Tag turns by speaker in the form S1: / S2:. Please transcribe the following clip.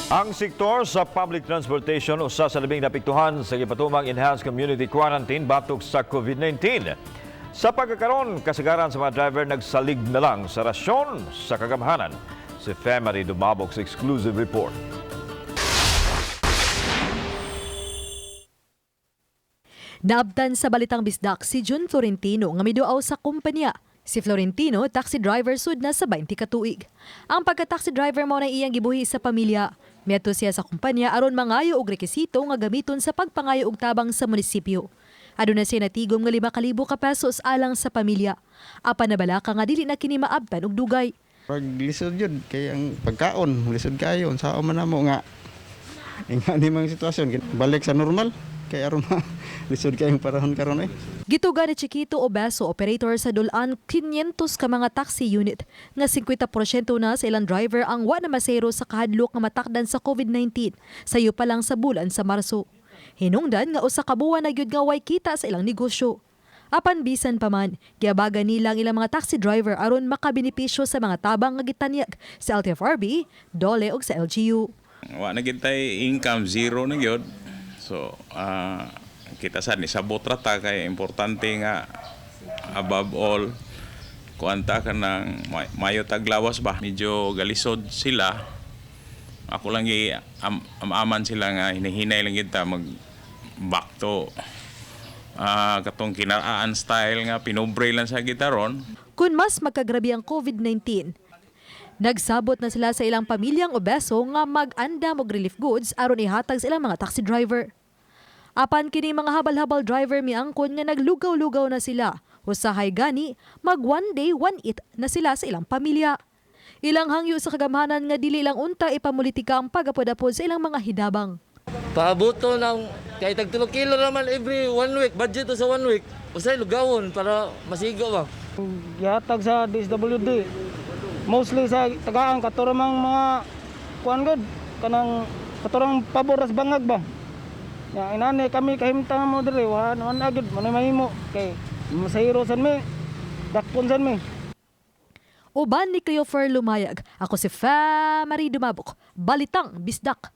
S1: Ang sektor sa public transportation usa sa labing naapektuhan sa gipatumang enhanced community quarantine batok sa COVID-19. Sa pagkakaron, kasagaran sa mga driver nagsalig na lang sa rasyon sa kagamhanan. Si Femary Dumabok sa exclusive report.
S2: Naabtan sa Balitang Bisdak si Jun Florentino nga miduaw sa kumpanya. Si Florentino, taxi driver sud na sa 20 ka tuig. Ang pagka-taxi driver mao na iyang gibuhi sa pamilya. Miadto siya sa kumpanya aron mangayo og rekisito nga gamiton sa pagpangayo og tabang sa munisipyo. Aduna siya natigom nga 5,000 ka pesos alang sa pamilya. Apan nabalaka nga dili na kini maabtan og dugay.
S3: Pag lisod yun, kay ang pagkaon, lisod kayo, unsa man namo nga nga ni mga sitwasyon, balik sa normal, kay aron ma lisod kayong panahon karon eh.
S2: Gituga ni Chiquito Obeso, operator sa Dulan, 500 ka mga taxi unit, nga 50% na sa ilang driver ang wa na masero sa kahadlok nga matakdan sa COVID-19, sayo pa lang sa bulan sa Marso. Hinungdan nga usa ka buwan na gyud nga way kita sa ilang negosyo. Apan bisan pa man, giabaga nila ang ilang mga taxi driver aron makabenepisyo sa mga tabang nga gitanyag sa LTFRB, DOLE ug sa LGU.
S4: Wa na gyud tay income, zero na gyud. So, kita sad ni sabot ra ta kay importante nga above all kuanta ka ng mayo taglawas ba, medyo galisod sila. Ako lang gi amaman sila nga hinihinay lang gyud ta mag back to katong kinaraan style nga pinobre lang sa gitaron.
S2: Kung mas magkagrabe ang COVID-19, nagsabot na sila sa ilang pamilyang obeso nga mag-andam og relief goods aron ihatag sa ilang mga taxi driver. Apan kini mga habal-habal driver miangkon nga naglugaw-lugaw na sila. Usahay gani, mag one day one eat na sila sa ilang pamilya. Ilang hangyo sa kagamhanan nga dili lang unta ipamulitika ang pagapod-apod sa ilang mga hidabang.
S5: Paabuto ng kahit tag 3 kilo naman every one week, budget to sa one week. Usay lugawon para masigo ba.
S6: Gihatag sa DSWD. Mostly sa tagaan katurang mga kuan gud kanang katurang pabor sa bangag ba. Ya inani kami kahimtang mo diri wa man agad man mahimo kay masahiro san mi dakpon san mi.
S2: Uban ni Cleofer Lumayag, ako si Fa Marie Dumabok, Balitang Bisdak.